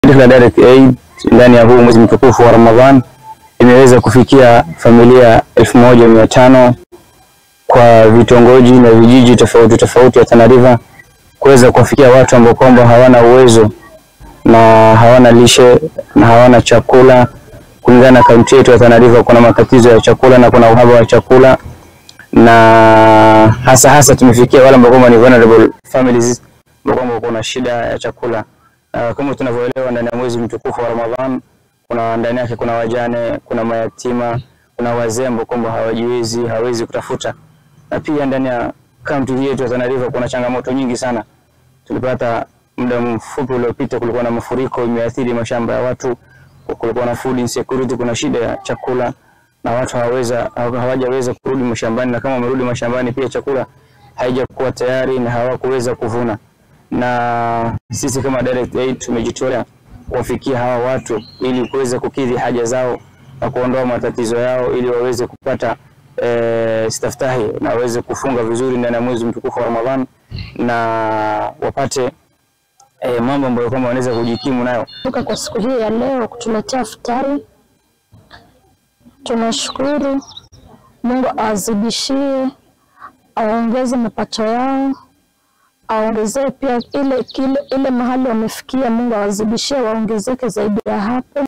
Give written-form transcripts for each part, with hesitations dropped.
Shirika la Direct Aid ndani ya huu mwezi mtukufu wa Ramadhan imeweza kufikia familia 1500 kwa vitongoji na vijiji tofauti tofauti ya Tana River, kuweza kuwafikia watu ambao kwamba hawana uwezo na hawana lishe na hawana chakula. Kulingana na kaunti yetu ya Tana River kuna matatizo ya chakula na kuna uhaba wa chakula, na hasa hasa tumefikia wale ambao kwamba ni vulnerable families ambao kwamba kuna shida ya chakula. Kama tunavyoelewa ndani ya mwezi mtukufu wa Ramadhan kuna ndani yake kuna wajane, kuna mayatima, kuna wazee ambao kwamba hawajiwezi, hawezi kutafuta. Na pia ndani ya kaunti hii yetu ya Tana River kuna changamoto nyingi sana. Tulipata muda mfupi uliopita kulikuwa na mafuriko imeathiri mashamba ya watu, kulikuwa na food insecurity, kuna shida ya chakula na watu hawajaweza kurudi mashambani, na kama wamerudi mashambani pia chakula haijakuwa tayari na hawakuweza kuvuna. Na sisi kama Direct Aid tumejitolea kuwafikia hawa watu ili kuweza kukidhi haja zao na kuondoa matatizo yao ili waweze kupata staftahi na waweze kufunga vizuri ndani ya mwezi mtukufu wa Ramadhan na wapate mambo ambayo kama wanaweza kujikimu nayo. Kwa siku hii ya leo kutuletea futari, tunashukuru Mungu awazidishie, aongeze mapato yao, aongezee pia ile mahali wamefikia. Mungu awazidishie, waongezeke zaidi ya hapo.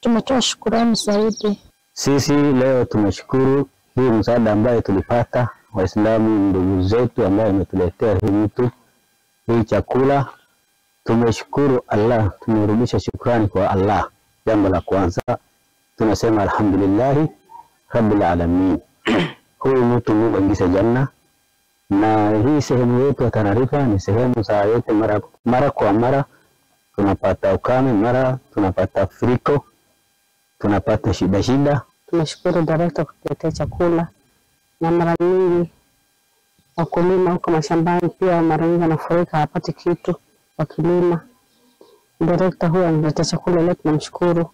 Tumetoa shukrani zaidi. Sisi leo tumeshukuru hii msaada ambayo tulipata, Waislamu ndugu zetu ambao wametuletea hii mtu hii chakula. Tumeshukuru Allah, tumerudisha shukrani kwa Allah. Jambo la kwanza tunasema alhamdulillahi rabbil alamin. Huyu mtu Mungu aingize janna. Na hii sehemu yetu ya Tana River ni sehemu saa yote mara kwa mara tunapata ukame, mara tunapata friko, tunapata shida. Tunashukuru director kutuletea chakula, na mara nyingi wakulima huko mashambani pia mara nyingi wanafurika, hawapati kitu wakilima. Director huyo analeta chakula leo, tunamshukuru.